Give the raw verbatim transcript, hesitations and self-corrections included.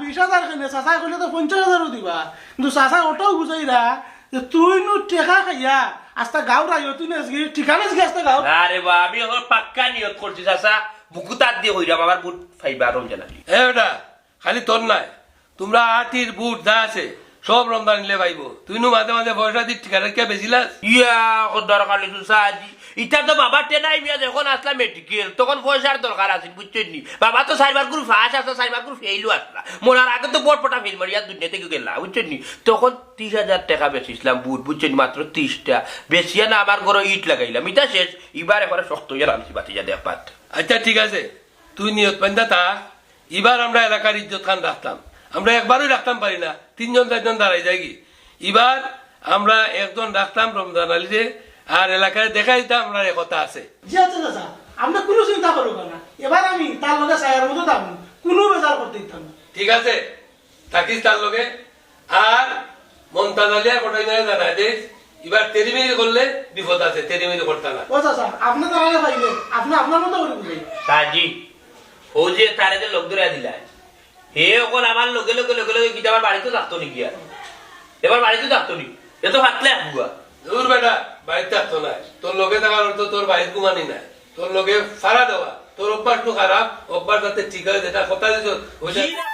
বিশ হাজার কেনে? চাচায় কইলে তো পঞ্চাশ হাজারও দিবা। কিন্তু চাচায় ওটাও বুঝাইরা যে তুই নু টেকা খাইয়া আস্তা গাঁও রাইও তুই নেসগি, ঠিকানা নেসগি আস্তা গাঁও। না রে বা, আমি অখন পাক্কা নিয়ত করছি চাচা, বুকু তাত দি কইরাম, আমার ভোট পাইবা রমজান আলী। এ বেটা, খালি তোর নায়, তুমরা আটির বুট যা আছে, সব রমজান আলীয়ে পাইবো। তুই নু মাঝে মাঝে পয়সা দি টিকা রাখিয়া বেচিলাস। ইয়া, কত দরকার অইছিল চাচি। ইটা তো বাবা টেনাই মিয়া যখন আসলা মেডিকেল, তখন পয়সার দরকার আছিল, বুঝছইন নি? বাবা তো চাইরবার করি পাস আসলা, চাইরবার করি ফেইলও আসলা। মরার আগে তো বটপটা ফেইল মারিয়া দুনিয়া থাকি গেলা, বুঝছইন নি? তখন তিশ হাজার টেকা বেচিছলাম বুট, বুঝছইন নি? মাত্র তিশটা। বেচিয়া না আমার ঘরো ইট লাগাইলাম। ইটা শেষ, ইবার একবারে শক্ত অইয়া রানছি বাতিজা দেখ পাত। আচ্ছা, ঠিক আছে, তুই নিয়ত বান্ধা থাক। ইবার আমরা এলাকার ইজ্জত খান রাখতাম, আমরা একবারই রাখতাম পারি না, তিনজন চাইরজন দাঁড়াই যায়গি। ইবার আমরা একজন রাখতাম রমজান আলীরে, আর এলাকায় দেখাই দিতাম আমরা একতা আছে। জি আচ্ছা চাচা, আপনে কুনু চিন্তা করবা না, এবার আমি তার লগে ছায়ার মতো থাকমু, কুনু বেজার করতে দিতাম না। ঠিক আছে, থাকিস তার লগে। আর মন্তাজ আলী আর কটাই জানাই দিস, ইবার তেরিমেরি করলে বিপদ আছে, তেরিমেরি করতা না। ও চাচা, আপনে তারারে পাইলে আপনে আপনার মতো করি বুঝাই। চাচি, ও যে তারে যে লোক ধরে দিলাই, হে অখন আমার লগে লগে লগে লগে কিতা আমার বাড়িত থাকতো নি গিয়া? এবার বাড়িত থাকতো নি? এ তো ফাতলা এক বুয়া। দূর বেটা, বাড়িত থাকতো নায়। তোর লগে থাকার অর্থ তোর বাড়িত ঘুমানি নায়, তোর লগে ফাড়া দেওয়া। তোর অভ্যাস তো খারাপ, অভ্যাস যাতে ঠিক হয়, যেটা কথা দিছ, ওইটা জি না।